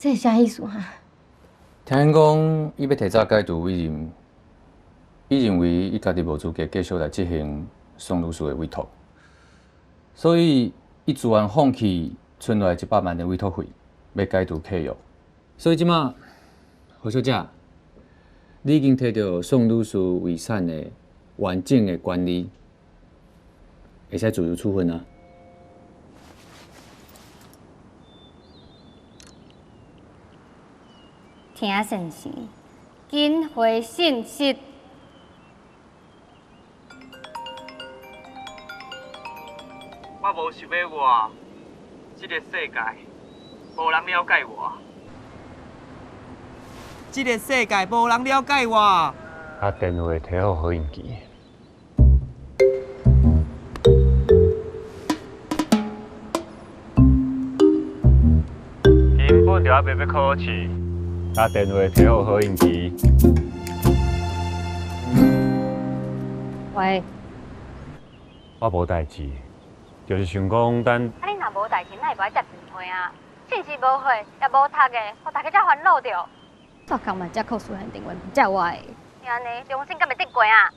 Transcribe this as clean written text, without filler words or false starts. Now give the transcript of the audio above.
這是啥意思哈？聽講，伊欲提早解除委任，伊認為伊家己無資格繼續來執行宋女士的委託，所以伊自願放棄存落來100萬的委託費，欲解除契約。所以這馬何小姐，你已經提著宋女士遺產的完整的權利，會使自由處分啊。聽先生，緊回信息。我無想欲活，這个世界無人了解我。這个世界無人了解我。啊，電話提好好應機。根本就猶未欲考試。啊，電話提好好應機。喂。我無代誌，就是想講等。啊，你若無代誌，哪會無愛接電話啊？信是無回，也無讀的，予大家遮煩惱著。逐工嘛接客訴的電話，毋接我的。你按呢，良心敢會得過啊？